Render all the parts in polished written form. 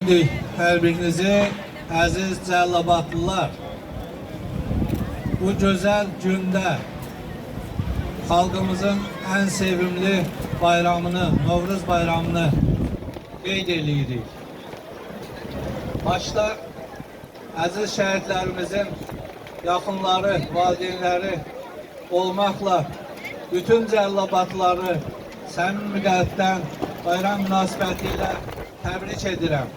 Hər birinizi, əziz Cəlilabadlılar, bu gözəl gündə xalqımızın ən sevimli bayramını, Novruz bayramını qeyd eləyirik. Başda əziz şəhidlərimizin yaxınları, valideynləri olmaqla bütün Cəlilabadlıları səmimi qəlbdən bayram münasibəti ilə təbrik edirəm.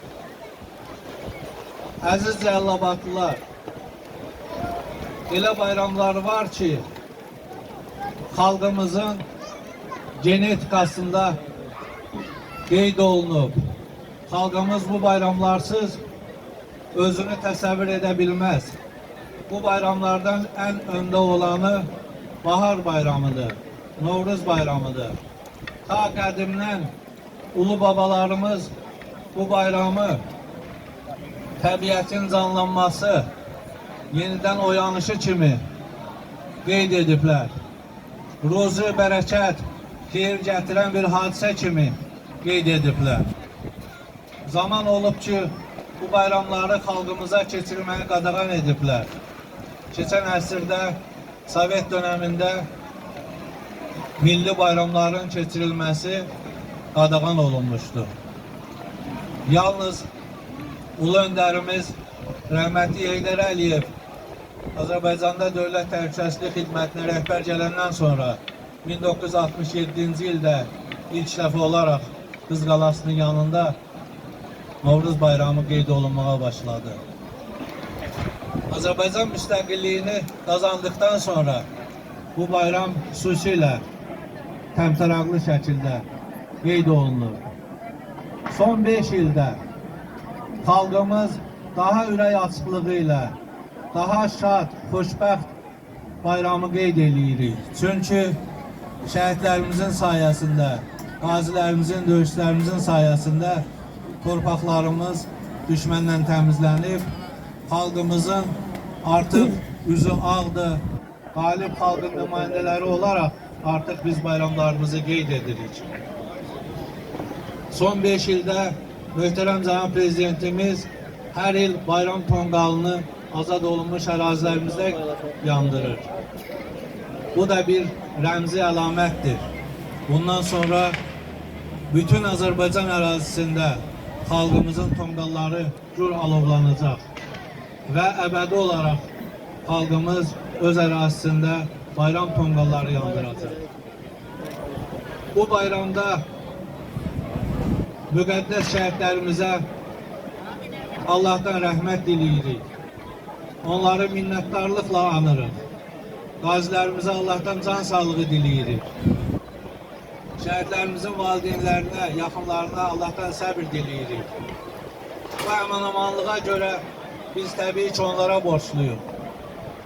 Əziz Cəlilabadlılar, elə bayramlar var ki, xalqımızın genetikasında qeyd olunub. Xalqımız bu bayramlarsız özünü təsəvvür edə bilməz. Bu bayramlardan ən öndə olanı Bahar bayramıdır, Novruz bayramıdır. Ta qədimdən ulu babalarımız bu bayramı təbiətin canlanması, yenidən oyanışı kimi qeyd ediblər. Ruzi, bərəkət, xeyir gətirən bir hadisə kimi qeyd ediblər. Zaman olub ki, bu bayramları xalqımıza keçirməyi qadağan ediblər. Keçən əsrdə Sovet dönəmində milli bayramların keçirilməsi qadağan olunmuşdu. Yalnız Ulu öndərimiz rəhmətli Heydər Əliyev Azərbaycanda Dövlət Təhlükəsizlik Xidmətinə rəhbər gələndən sonra 1967-ci ildə ilk dəfə olaraq Qız Qalasının yanında Novruz bayramı qeyd olunmağa başladı. Azərbaycan müstəqilliyini qazandıqdan sonra bu bayram xüsusilə təmtəraqlı şəkildə qeyd olunur. Son 5 ildə xalqımız daha ürək açıqlığı ilə, daha şad, xoşbəxt bayramı qeyd eləyirik. Çünki şəhidlərimizin sayəsində, qazilərimizin, döyüşçülərimizin sayəsində torpaqlarımız düşməndən təmizlənib, xalqımızın artıq üzü ağdır, qalib xalqın nümayəndələri olaraq artıq biz bayramlarımızı qeyd edirik. Son 5 ildə möhtərəm cənab prezidentimiz hər il bayram tonqalını azad olunmuş ərazilərimizdə yandırır. Bu da bir rəmzi əlamətdir. Bundan sonra bütün Azərbaycan ərazisində xalqımızın tonqalları gür alovlanacaq və əbədi olaraq xalqımız öz ərazisində bayram tonqalları yandıracaq. Bu bayramda müqəddəs şəhidlərimizə Allahdan rəhmət diləyirik. Onları minnətdarlıqla anırıq. Qazilərimizə Allahdan can sağlığı diləyirik. Şəhidlərimizin valideynlərinə, yaxınlarına Allahdan səbir diləyirik. Bu əmin-amanlığa görə biz təbii ki onlara borcluyuq.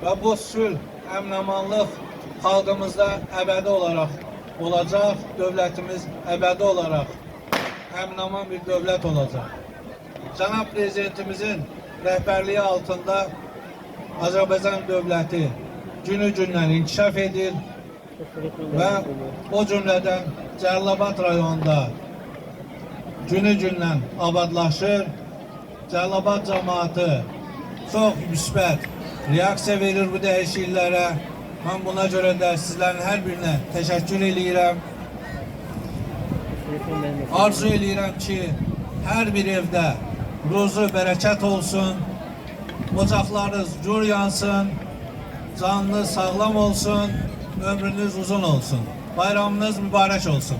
Və bu sülh, əmin-amanlıq xalqımızda əbədi olaraq olacaq, dövlətimiz əbədi olaraq əmin-aman bir dövlət olacaq. Cənab Prezidentimizin rəhbərliyi altında Azərbaycan dövləti günü-gündən inkişaf edir və o cümlədən Cəlilabad rayonunda günü-gündən abadlaşır. Cəlilabad cəmaatı çox müsbət reaksiya verir bu dəyişikliklərə. Mən buna görə də sizlərin hər birinə təşəkkür eləyirəm. Arzu eləyirəm ki, hər bir evdə ruzu, bərəkət olsun, ocaqlarınız gür yansın, canınız sağlam olsun, ömrünüz uzun olsun. Bayramınız mübarək olsun.